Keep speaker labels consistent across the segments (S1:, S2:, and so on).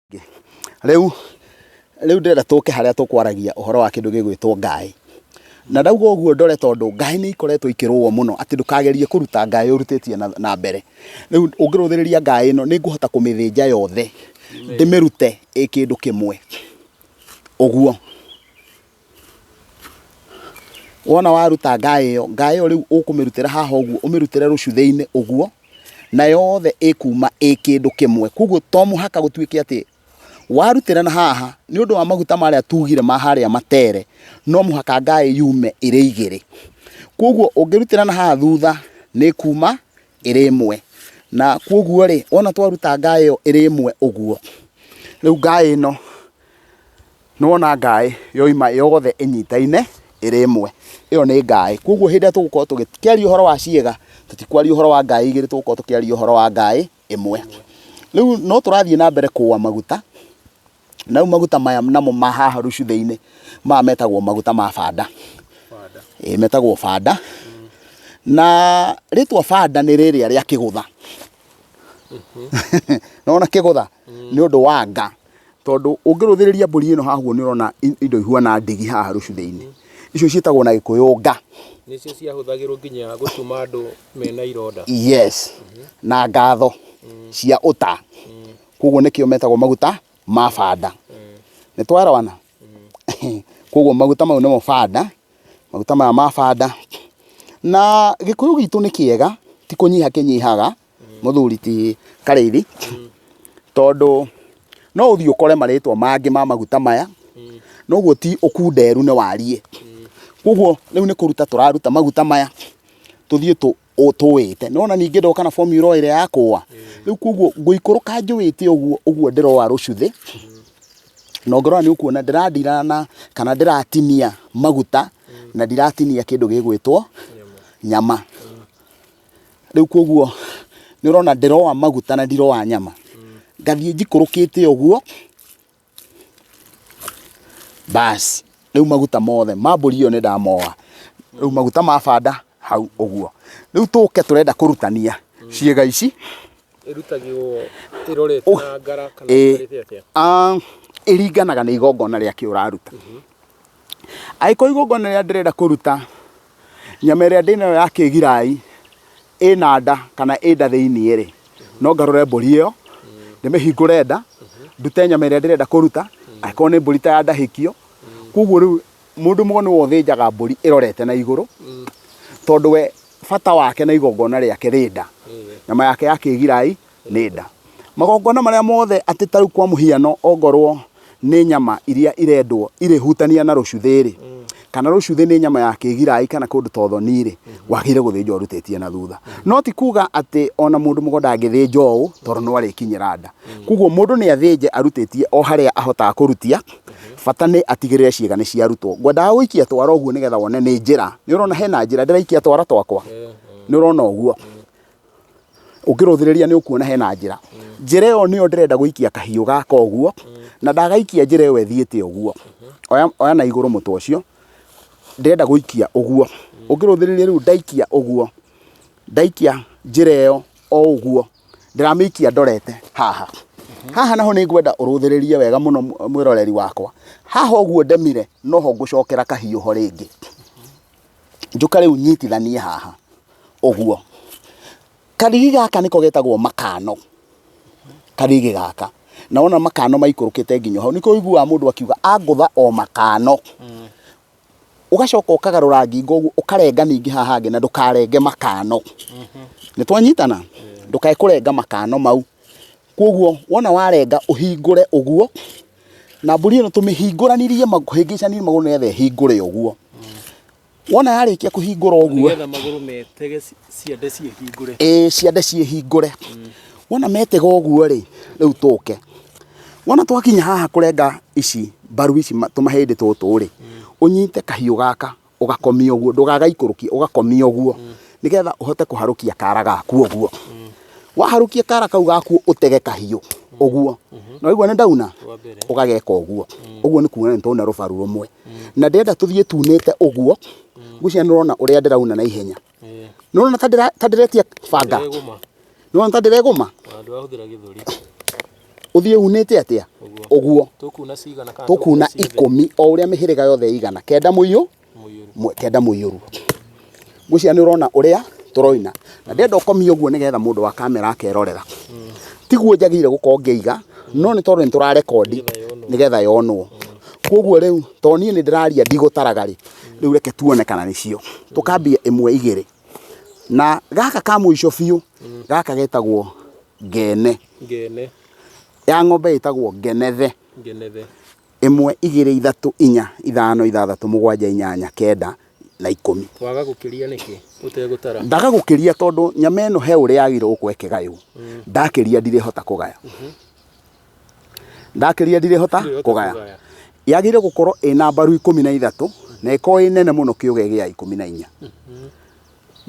S1: Rĩu rĩu ndĩrenda tũke harĩa tũkwaragia ũhoro wa kĩndũ gĩgwĩtwo ngaĩ. Na ndauga ũguo ndore tondũ ngaĩ nĩ ikoretwo ikĩrũo mũno atĩ ndũkagerie kũruta ngaĩ ũrutĩtie na mbere. Rĩu ũngĩrũthĩrĩria ngaĩ ĩno nĩ ngũhota kũmĩthĩnja yothe ndĩmĩrute ĩ kĩndũ kĩmwe ũguo. Wona waruta ngaĩ ĩyo, ngaĩ ĩyo rĩu ũkũmĩrutĩra haha ũguo, ũmĩrutĩre rũcuthĩ-inĩ ũguo, na yothe ĩkuma ĩ kĩndũ kĩmwe. Koguo to mũhaka gũtuĩke atĩ warutĩra na haha, nĩ ũndũ wa maguta marĩa tugire ma harĩa matere, no mũhaka ngaĩ yume ĩrĩ igĩrĩ. Koguo ũngĩrutĩra na haha thutha, nĩ ĩkuma ĩrĩ ĩmwe. Na koguo rĩ, wona twaruta ngaĩ ĩyo ĩrĩ ĩmwe ũguo, rĩu ngaĩ ĩno Nĩwona ngaĩ yoima yothe ĩnyitaine ĩrĩ ĩmwe, ĩyo nĩ ngaĩ. Koguo hĩndĩ ĩrĩa tũgũkorwo tũkĩaria ũhoro wa ciĩga, tũtikwaria ũhoro wa ngaĩ igĩrĩ, tũgũkorwo tũkĩaria ũhoro wa ngaĩ ĩmwe. Rĩu no tũrathiĩ na mbere kũa maguta, na rĩu maguta maya namo ma haha rũcuthĩ-inĩ, maya metagwo maguta ma banda. Ĩĩ metagwo banda, na rĩtwa banda nĩ rĩrĩa rĩa kĩgũtha. Nĩwona kĩgũtha? Nĩ ũndũ wa nga. Tondũ ũngĩrũthĩrĩria mbũri ĩno haha ũguo nĩ ũrona indo ihuana ndigi haha rũcuthĩ-inĩ. Icio ciĩtagwo na Gĩkũyũ nga.
S2: Nĩcio ciahũthagĩrwo nginya gũtuma andũ mena ironda.
S1: Yes. Na ngatho cia ũta. Koguo nĩkĩo metagwo maguta ma banda. Nĩ twarawana? Koguo maguta mau nĩmo banda, maguta maya ma banda. Na Gĩkũyũ gitũ nĩ kĩega, ti kũnyiha kĩnyihaga. Mũthuri ti Karĩithi, tondũ no ũthiĩ ũkore marĩtwa mangĩ ma maguta maya, noguo ti ũkunderu nĩ wariĩ. Koguo rĩu nĩ kũruta tũraruta maguta maya tũthiĩ tũĩte. Nĩ wona ningĩ ndoka na formula ĩrĩa ya kũa, rĩu koguo ngũikũrũka njũĩte ũguo ũguo ndĩroa rũcuthĩ, na ũngĩrora nĩ ũkuona ndĩradira na kana ndĩratinia maguta na ndiratinia kĩndũ gĩgwĩtwo nyama. Rĩu koguo nĩ ũrona ndĩroa maguta na ndiroa nyama. Ngathiĩ njikũrũkĩte ũguo, bas rĩu maguta mothe ma mbũri ĩyo nĩ ndamoa. Rĩu maguta ma banda hau ũguo. Rĩu tũke tũrenda kũrutania ciĩga ici.
S2: Ĩrutagwo ĩrorete na ngara kana
S1: ĩrorete atĩa? Ĩringanaga na igongona rĩa kĩ ũraruta. Angĩkorwo igongona rĩrĩa ndĩrenda kũruta, nyama ĩrĩa ndĩnayo ya kĩgirai ĩna nda kana ĩ nda thĩiniĩ rĩ, no ngarũre mbũri ĩyo, ndĩmĩhingũre nda, ndute nyama ĩrĩa ndĩrenda kũruta, angĩkorwo nĩ mbũri ta ya ndahĩkio. Koguo rĩu mũndũ mũgo nĩwe ũthĩnjaga mbũri ĩrorete na igũrũ, tondũ we bata wake na igongona rĩake rĩ nda, nyama yake ya kĩgirai nĩ nda. Magongona marĩa mothe atĩ ta rĩu kwa mũhiano ongorwo nĩ nyama iria irendwo irĩhutania na rũcuthĩ-rĩ, kana rũcuthĩ nĩ nyama ya kĩgirai kana kũndũ ta ũthoni-rĩ, wagĩrĩire gũthĩnja ũrutĩtie na thutha. No ti kuga atĩ ona mũndũ mũgo ndangĩthĩnja ũũ tondũ no arĩkinyĩra nda. Koguo mũndũ nĩ athĩnje arutĩtie o harĩa ahotaga kũrutia, bata nĩ atigĩrĩre ciĩga nĩ ciarutwo. Ngwendaga gũikia twara ũguo nĩgetha wone nĩ njĩra. Nĩ ũrona hena njĩra ndĩraikia twara twakwa? Nĩ ũrona ũguo? Ũngĩrũthĩrĩria nĩ ũkuona hena njĩra. Njĩra ĩyo nĩyo ndĩrenda gũikia kahiũ gaka ũguo, na ndagaikia njĩra ĩyo ĩthiĩte ũguo. Oya, oya na igũrũ mũtwe ũcio, ndĩrenda gũikia ũguo. Ũngĩrũthĩrĩria rĩu ndaikia ũguo, ndaikia njĩra ĩyo o ũguo, ndĩramĩikia ndorete haha. Haha naho nĩ ngwenda ũrũthĩrĩrie wega mũno mwĩroreri wakwa. Haha ũguo ndemire, noho ngũcokera kahiũ ho rĩngĩ. Njũka rĩu nyitithanie haha ũguo. Karigi gaka nĩko getagwo makano, karigi gaka. Na wona makano maikũrũkĩte nginya hau, nĩkĩo ũiguaga mũndũ akiuga angũtha o makano. Ũgacoka ũkagarũra ngingo ũguo ũkarenga ningĩ haha hangĩ na ndũkarenge makano. Nĩ twanyitana? Ndũkae kũrenga makano mau. Koguo wona warenga ũhingũre ũguo, na mbũri ĩno tũmĩhingũranirie kũhĩngĩcanirie magũrũ nĩgetha ĩhingũre ũguo. Wona yarĩkia kũhingũra ũguo.
S2: Nĩgetha magũrũ metege ciande ciĩhingũre.
S1: Ĩĩ ciande ciĩhingũre. Wona metega ũguo rĩ, rĩu tũke. Wona twakinya haha kũrenga ici mbaru ici tũmahĩndĩ tũtũ rĩ, ũnyite kahiũ gaka ũgakomia ũguo, ndũgagaikũrũkie, ũgakomia ũguo, nĩgetha ũhote kũharũkia kara gaku ũguo. Waharũkia kara kau gaku ũtege kahiũ ũguo. Na waigua nĩ ndauna? Ũgageka ũguo. Ũguo nĩ kuona nĩ twauna rũbaru rũmwe. Na ndĩrenda tũthiĩ tunĩte ũguo, ngwĩciria nĩ ũrona ũrĩa ndĩrauna na ihenya. Nĩ ũrona ta ndĩretia banga? Nĩ ũrona ta ndĩregũma? Ũthiĩ unĩte atĩa? Ũguo.
S2: Tũkuna cigana kana
S1: Tũkuna
S2: ciothe?
S1: 10 o ũrĩa mĩhĩrĩga yothe ĩigana. 9 mũiyũ,
S2: Mũiyũru.
S1: 9 mũiyũru. Ngwĩciria nĩ ũrona ũrĩa tũroina. Na ndĩrenda ũkomie ũguo nĩgetha mũndũ wa kamera akerorera. Tiguo njagĩrĩire gũkorwo ngĩiga, no nĩ tondũ nĩ tũrarekondi nĩgetha yonwo. Koguo rĩu tondũ niĩ nĩ ndĩraria ndigũtaraga rĩ, rĩu reke tuone kana nĩcio. Tũkambia 1 2. Na gaka ka mũico biũ, gaka getagwo ngene.
S2: Ngene.
S1: Ya ng'ombe ĩtagwo ngenethe.
S2: Ngenethe.
S1: 1 2 3 4 5 6 7 8 9 na 10.
S2: Waga gũkĩria nĩkĩ ũtegũtara?
S1: Ndaga gũkĩria tondũ nyama ĩno he ũrĩa yagĩrĩirwo gũkorwo ĩkĩgaywo. Ndakĩria ndirĩhota kũgaya. Ndakĩria ndirĩhota
S2: Ndũrĩhota
S1: kũgaya.
S2: kũgaya.
S1: Yagĩrĩire gũkorwo ĩna mbaru 13 na ĩkorwo ĩ nene mũno kĩũga gĩa 14.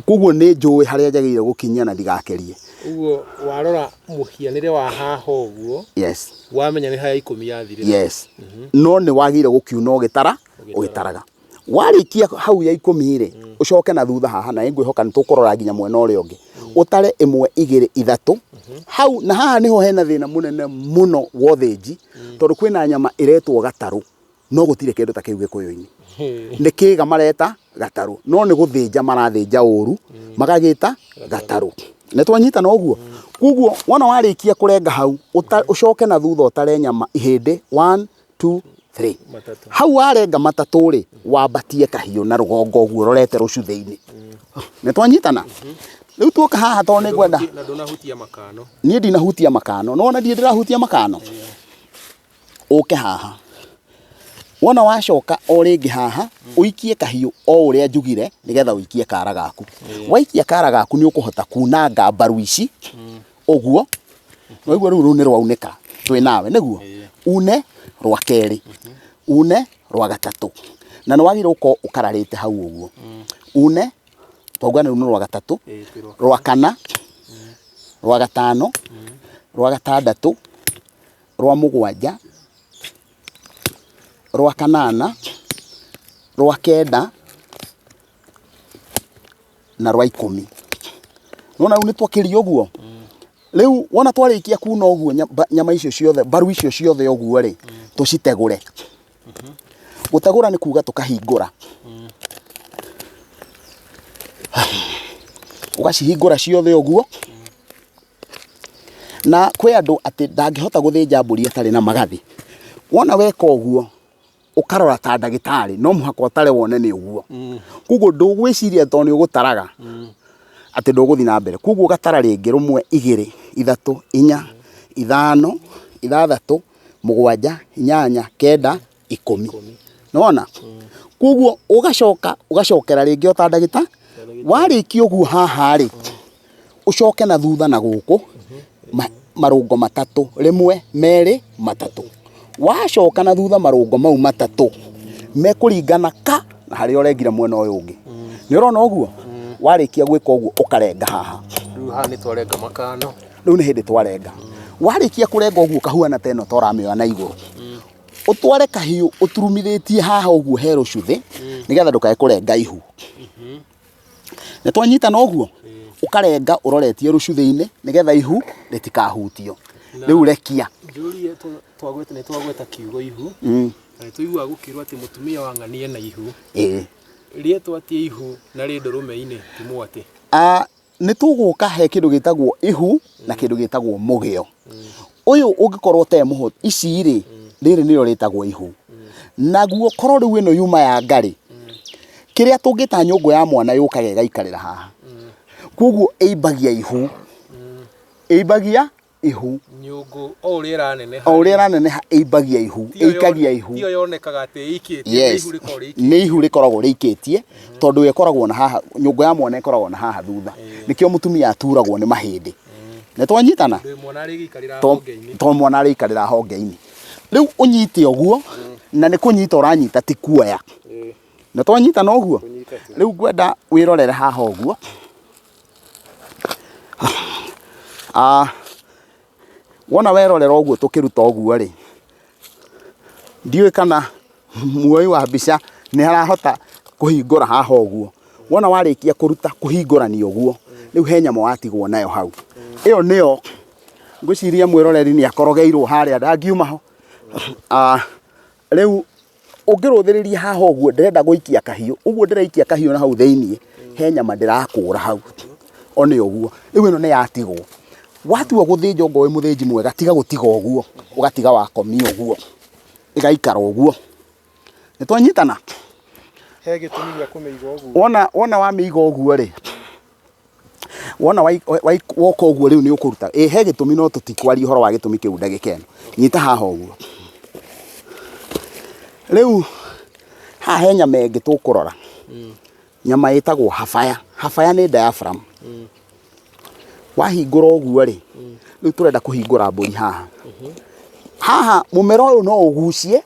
S1: Koguo nĩ njũĩ harĩa njagĩrĩire gũkinyia na ndigakĩrie.
S2: Ũguo warora mũhianĩre wa haha ũguo,
S1: Yes.
S2: wamenya nĩ harĩa 10 yathirĩra.
S1: Yes. No nĩ wagĩrĩire gũkiuna ũgĩtara, ũgĩtaraga. Warĩkia hau ya 10 rĩ, ũcoke na thutha haha na nĩngwĩhoka nĩ tũkũrora nginya mwena ũrĩa ũngĩ. Ũtare 1 2 3 hau, na haha nĩho hena thĩna mũnene mũno wa ũthĩnji, tondũ kwĩna nyama ĩretwo gatarũ, no gũtirĩ kĩndũ ta kĩu Gĩkũyũ-inĩ. Nĩ kĩga mareta gatarũ, no nĩ gũthĩnja marathĩnja ũru, magagĩta gatarũ. Nĩ twanyitana ũguo? Koguo wona warĩkia kũrenga hau, ũcoke na thutha ũtare nyama ihĩndĩ 1 2 3.
S2: Matatũ.
S1: Hau warenga matatũ rĩ, wambatie kahiũ na rũgongo ũguo ũrorete rũcuthĩ-inĩ. Nĩ twanyitana? Rĩu tuoka haha tondũ nĩ ngwenda.
S2: Na ndũnahutia makano.
S1: Niĩ ndinahutia makano. Nĩwona ndirĩ ndĩrahutia makano? Ũke haha. Wona wacoka o rĩngĩ haha, ũikie kahiũ o ũrĩa njugire nĩgetha ũikie kara gaku. Waikia kara gaku nĩ ũkũhota kunanga mbaru ici ũguo. Waigua rĩu rũu nĩ rwaunĩka twĩ nawe nĩguo? Une rwa kerĩ, une rwa gatatũ. Na nĩ wagĩrĩirwo gũkorwo ũkararĩte hau ũguo. Une, twauga rĩu nĩ rwa gatatũ, rwa kana, rwa gatano, rwa gatandatũ, rwa mũgwanja, rwa kanana, rwa 9 na rwa 10. Nĩwona rĩu nĩ twakĩria ũguo? Rĩu wona twarĩkia kuna ũguo nyama icio ciothe, mbaru icio ciothe ũguo rĩ, tũcitegũre. Gũtegũra nĩ kuga tũkahingũra. Ũgacihingũra ciothe ũguo. Na kwĩ andũ atĩ ndangĩhota gũthĩnja mbũri atarĩ na magathĩ. Wona weka ũguo, ũkarora ta ndagĩtarĩ, no mũhaka ũtare wone nĩ ũguo. Koguo ndũgwĩciria tondũ nĩ ũgũtaraga, atĩ ndũgũthiĩ na mbere. Koguo ũgatara rĩngĩ 1 2 3 4 5 6 7 8 9 10. Nĩwona? Koguo ũgacoka ũgacokera rĩngĩ o ta ndagĩtarĩ. Warĩkia ũguo haha rĩ, ũcoke na thutha na gũkũ, marũngo 3, 1 2 3. Wacoka na thutha marũngo mau 3 mekũringana ka na harĩa ũrengire mwena ũyũ ũngĩ. Nĩ ũrona ũguo? Warĩkia gwĩka ũguo ũkarenga haha.
S2: Rĩu haha nĩ twarenga makano.
S1: Rĩu nĩ hĩndĩ twarenga. Warĩkia kũrenga ũguo ũkahuana ta ĩno ta ũramĩoya na igũrũ. Ũtware kahiũ ũturumithĩtie haha ũguo he rũcuthĩ, nĩgetha ndũkae kũrenga ihu. Nĩ twanyitana ũguo? Ũkarenga ũroretie rũcuthĩ-inĩ nĩgetha ihu rĩtikahutio. Rĩu rekia.
S2: Njũrie nĩ twagweta kiugo ihu. Na nĩ tũiguaga gũkĩrwo atĩ mũtumia wa ng'ania ena ihu. Rĩetwo atĩa ihu na rĩ ndũrũme-inĩ ti mwatĩ?
S1: Nĩ tũgũka he kĩndũ gĩtagwo ihu na kĩndũ gĩtagwo mũgĩo. Ũyũ ũngĩkorwo ũtarĩ mũhũthũ, ici rĩ, rĩrĩ nĩrĩo rĩtagwo ihu. Naguo korwo rĩu ĩno yuma ya nga rĩ, kĩrĩa tũngĩta nyũngũ ya mwana yũkaga ĩgaikarĩra haha. Koguo ĩimbagia ihu. Ĩimbagia ihu.
S2: Nyũngũ o ũrĩa ĩraneneha.
S1: O ũrĩa ĩraneneha ĩimbagia ihu, ĩikagia ihu.
S2: Tiyo yonekaga atĩ ĩikĩtie, nĩ
S1: Yes.
S2: ihu rĩkoragwo rĩikĩtie.
S1: Nĩ ihu rĩkoragwo rĩikĩtie, tondũ ĩkoragwo na haha, nyũngũ ya mwana ĩkoragwo na haha thutha. Nĩkĩo mũtumia aturagwo nĩ mahĩndĩ. Nĩ twanyitana?
S2: Ndũ mwana arĩgĩikarĩra honge-inĩ.
S1: To mwana arĩikarĩra honge-inĩ. Rĩu ũnyite ũguo, na nĩ kũnyita ũranyita ti kuoya. Nĩ twanyitana ũguo? Rĩu ngwenda wĩrorere haha ũguo. Wona werorera ũguo tũkĩruta ũguo rĩ, ndiũĩ kana muoi wa mbica nĩ arahota kũhingũra haha ũguo. Wona warĩkia kũruta kũhingũrania ũguo, rĩu he nyamũ watigwo nayo hau. Ĩyo nĩyo Ngwĩciria mwĩroreri nĩ akorogeirwo harĩa ndangiuma ho. Ah, rĩu ũngĩrũthĩrĩria haha ũguo ndĩrenda gũikia kahiũ ũguo ndĩraikia kahiũ na hau thĩiniĩ he nyama ndĩrakũra hau one ũguo rĩu ĩno nĩ yatigwo watua gũthĩnja ongorwo wĩ mũthĩnji mwega tiga gũtiga ũguo ũgatiga wakomia ũguo ĩgaikara ũguo nĩ twanyitana
S2: He gĩtũmi gĩa kũmĩiga ũguo.
S1: wona wona wamĩiga ũguo rĩ wona woka ũguo rĩu nĩ ũkũruta ĩ he gĩtũmi no tũtikwaria ũhoro wa gĩtũmi kĩu ndagĩka ĩno nyita haha ũguo rĩu haha he nyama ĩngĩ tũkũrora nyama ĩtagwo habaya habaya nĩ diaphragm wahingũra ũguo rĩ rĩu tũrenda kũhingũra mbũri haha haha mũmero ũyũ no ũgucie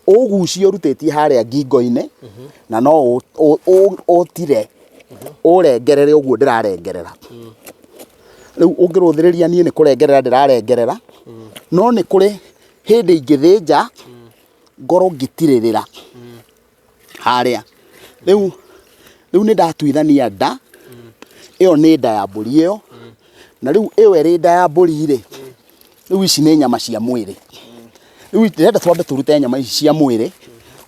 S1: ũgucie ũrutĩtie harĩa ngingo-inĩ na no ũtire ũrengerere ũguo ndĩrarengerera rĩu ũngĩrũthĩrĩria niĩ nĩ kũrengerera ndĩrarengerera no nĩ kũrĩ hĩndĩ ingĩthĩnja ngorwo ngĩtirĩrĩra harĩa rĩu rĩu nĩ ndatuithania nda ĩyo nĩ nda ya mbũri ĩyo na rĩu ĩyo ĩrĩ nda ya mbũri rĩ rĩu ici nĩ nyama cia mwĩrĩ rĩu ndĩrenda twambe tũrute nyama ici cia mwĩrĩ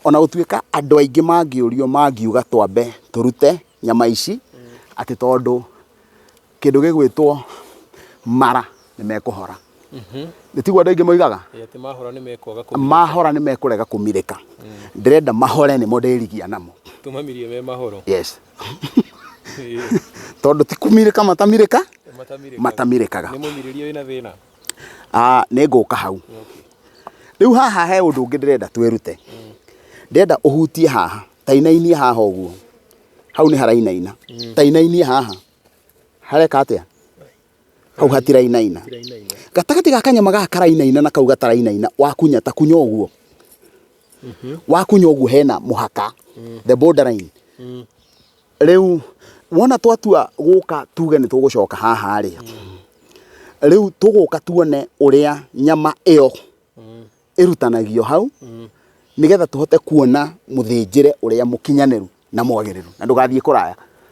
S1: ona gũtuĩka andũ aingĩ mangĩũrio mangiuga twambe tũrute nyama ici atĩ tondũ kĩndũ gĩgwĩtwo mara nĩ mekũhora nĩ tiguo andũ aingĩ moigaga
S2: Ĩ, atĩ mahora nĩ mekwaga kũmirĩka.
S1: Mahora nĩ mekũrega kũmirĩka ndĩrenda mahore nĩmo ndĩrigia namo.
S2: Tũmamirie me mahoro.
S1: Yes. Tondũ ti kũmirĩka matamirĩka.
S2: Matamirĩkaga.
S1: Matamirĩkaga.
S2: Nĩ mũmirĩrie wĩna thĩna.
S1: Ah, nĩ ngũka hau. Rĩu haha he ũndũ ũngĩ ndĩrenda twĩrute. Ndĩrenda ũhutie haha, tainainie haha ũguo. Hau nĩ harainaina. Tainainie haha. Hareka atĩa? Hau hatirainaina.
S2: Hatirainaina.
S1: Gatagatĩ ga kanyama gaka karainaina na kau gatarainaina wakunya ta kunya ũguo. Wakunya ũguo hena mũhaka. The borderline. Rĩu wona twatua gũka tuge nĩ tũgũcoka haha rĩ, rĩu tũgũka tuone ũrĩa nyama ĩyo ĩrutanagio hau nĩgetha tũhote kuona mũthĩnjĩre ũrĩa mũkinyanĩru na mwagĩrĩru na ndũgathiĩ kũraya.